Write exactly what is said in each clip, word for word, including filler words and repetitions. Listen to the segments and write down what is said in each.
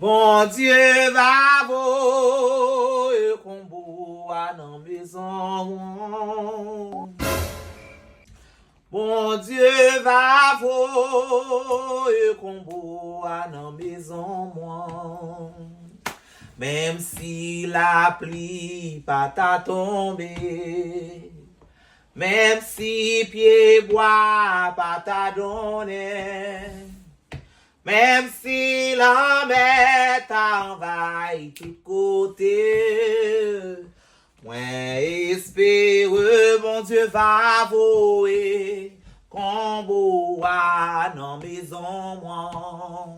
Bondye va voye konbo a nan mezon mwen. Bondye va voye konbo a nan mezon mwen. Menm si lapli pa ta tonbe, menm si pyebwa pa ta donnen, menm si lanmè ta anvayi tout kote, mwen espere Bondye va voye konbo a nan mezon mwen.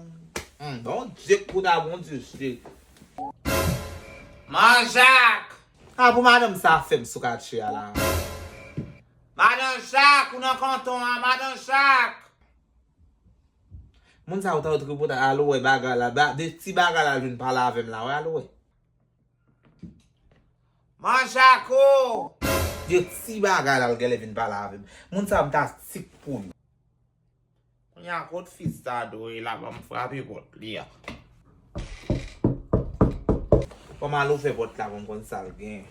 Hmm, Bondye k pou ta Bondye cheri. Manjak! A pou madanm sa fè m sou katye a la. Madan Jak, ou nan kanton an, Madan Jak! Moun sa yo ta yo tripotay, al wè bagay la, ba, de ti bagay la vin pale avè m la, wè, al wè. Manjako! De ti bagay la, l genlè vin pale avè m. Moun sa yo m ta tik pou yo. Kounye a kot fi sa dwe la, ban m frape pòt li a. Kòman l ouvè pòt la pou m konn sa l gen.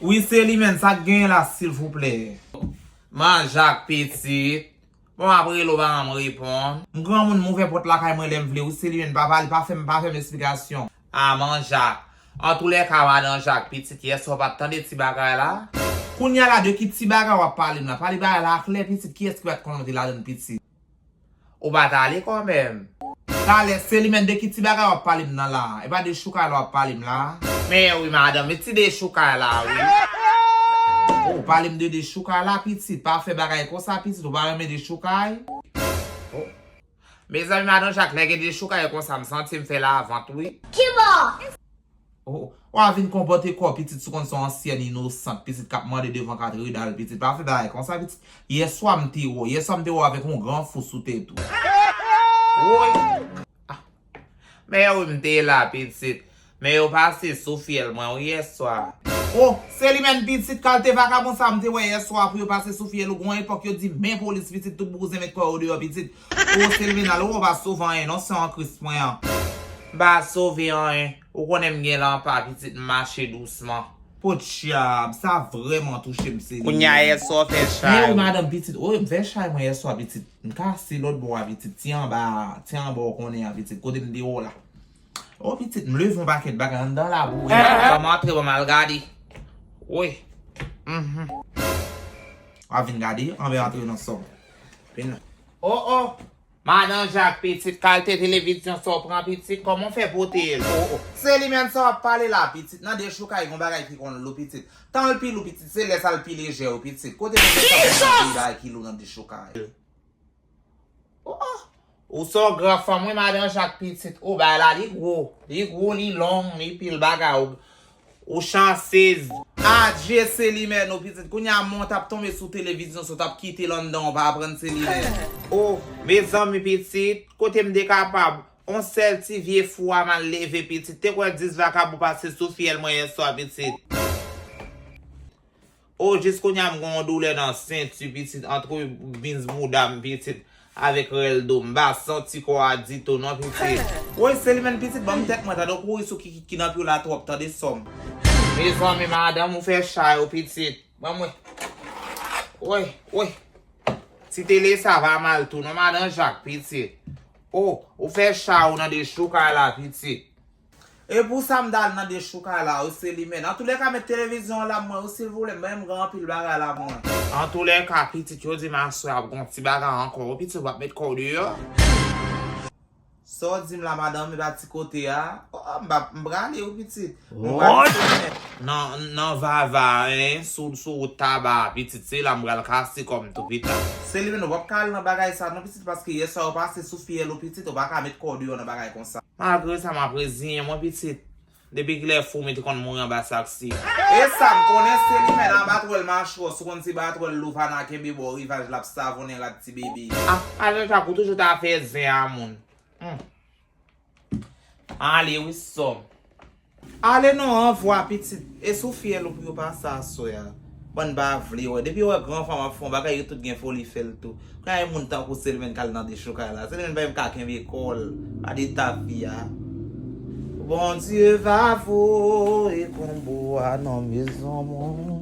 Wi, se li menm, sa k genyen la, silvouplè? Manjak pitit. Bon, m ap rele w, pa janm reponn. M granmoun, m ouvè pòt lakay mwen lè m vle. Wi, se li menm, pa pale, pa fè m, pa fè m esplikasyon. A, Manjak. Antoulèka, Madan Jak, pitit, yèswa w pa t tande ti bagay la? Kounye a la, de ki ti bagay w ap pale m la? Pale bagay la klè, pitit, kiyès ki pa t konn antre ladann, pitit? Ou pa t ale kanmenm? Talè, se li menm, de ki ti bagay w ap pale m nan la? E pa de choukay la w ap pale m la? Men wi, madanm, e ti de choukay la, wi. Oh, pale m de de choukay la, pitit. Pa fè bagay konsa, pitit. Ou pa renmen de choukay? Oh. Mezanmi, Madan Jak, lè gen de choukay konsa, m santi m fè lavant, wi. Kibò? Oh, w a vin konpòte kò w, pitit, si w konn se yon ansyèn inosant, pitit, k ap mande devan katredal, pitit. Pa fè bagay konsa, pitit. Yèswa, m te wè w. Yèswa, m te wè w avèk yon gran fou sou tèt ou. Woy! Ah. Men wi, m te la, pitit. Men yo pase sou fyèl mwen, wi, yèswa. Oh, se li menm, pitit, kalite vakabon sa m te wè yèswa pou yo pase sou fyèl ou. Gon epòk yo di, men polis, pitit, tout bouzen met kò yo deyò, pitit. Oh, se li menm, al wè w pa sove anyen, non, se an Kris mwen an. M pa sove anyen. Ou konnen m gen lanpa, pitit, m mache dousman. Podyab, sa vrèman touche m, se li menm. Kounye a, yèswa w fè chay. Men wi, madanm, pitit. Oh, m fè chay mwen yèswa, pitit. M kase lòt bò a, pitit. Ti anba, ti anba w konnen an, pitit. Kote m te wè w la. Oh, pitit, m leve yon pakèt bagay anndan labou. Ban m antre, ban m al gade. Wi. Mhm. W a vin gade, anben antre nan sòm. Vin nan. Oh, oh. Madan Jak, pitit, kalite televizyon sa w pran, pitit, kòman w fè pote l? Oh, oh. Se li menm sa w ap pale la, pitit. Nan dechoukay, gon bagay ki konn lou, pitit. Tan l pi lou, pitit, se lè sa l pi lejè, wi, pitit. Kote moun sa konn bagay ki lou nan dechoukay? Oh, oh. Ou se yon gran fanm, wi, Madan Jak, pitit. Oh, bagay la, li gwo. Li gwo, li long, li pil bagay. Ou, ou chansez. Adje, se li menm, non, pitit. Kounye a, men w t ap tonbe sou televizyon sa, w t ap kite l anndan, w pa aprann se li menm. Oh, mezanmi, pitit, kote m te kapab? On sèl ti vye fou a mal leve, pitit. Te kwè dis vakabon pase sou fyèl mwen yèswa, pitit. Oh, jis kounye a m gen yon doulè nan senti, pitit, antre bins bouda m, pitit, avèk rèl do m. M pa santi kò a ditou, non, pitit. Woy, se li menm, pitit, ban m tèt mwen, tande w kouri sou kikit ki nan pye w la twòp, tande sòm. Mezanmi, madanm, ou fè chay, o, pitit. Ban mwen. Woy, woy. Ti tele sa va mal tou, non, Madan Jak, pitit. Oh, ou fè chay ou nan dechoukay la, pitit. E pou sa m t al nan dechoukay la, wi, se li menm. Antoulèka, met televizyon an la mwen, wi, silvouplè, mwen menm gen anpil bagay la mwen. Antoulèka, pitit, yo di m aswè ap gon ti bagay ankò, wi, pitit, w ap met kò w deyò. Sa w di m la, madanm, e pa ti kote a? Oh, m pa, m prale, wi, pitit. M prale, se li menm. Nan, nan vava, en, sou, sou wout taba, pitit, se la m pral kase kò m tou pita. Se li menm, w ap ka al nan bagay sa non, pitit, paske yèswa w pase sou fyèl ou, pitit, ou pa ka met kò w deyò nan bagay konsa. Malgre sa, m ap reziyen mwen, pitit. Depi kilè fou m te konn mouri anba sak sik? E sa m konnen, se li menm, a batwèl machwè, si w konn se batwèl Louvana kenbe bò rivaj l ap savonnen rad ti bebe. Ah, Madan Jak, ou toujou ta fè zen a moun. Hmm. Ale wi, sòm. Ale non, anvwa, pitit. E sou fyèl ou pou yo pase aswè a. Bann pa vle wè. Depi yo wè gran fanm ap fè yon bagay, yo tout gen foli fè l tou. Kay moun tankou Selmen k al nan dechoukay la. Selmen pa menm ka kenbe kò l. Pa de tafya. Bondye va voye konbo a nan mezon moun.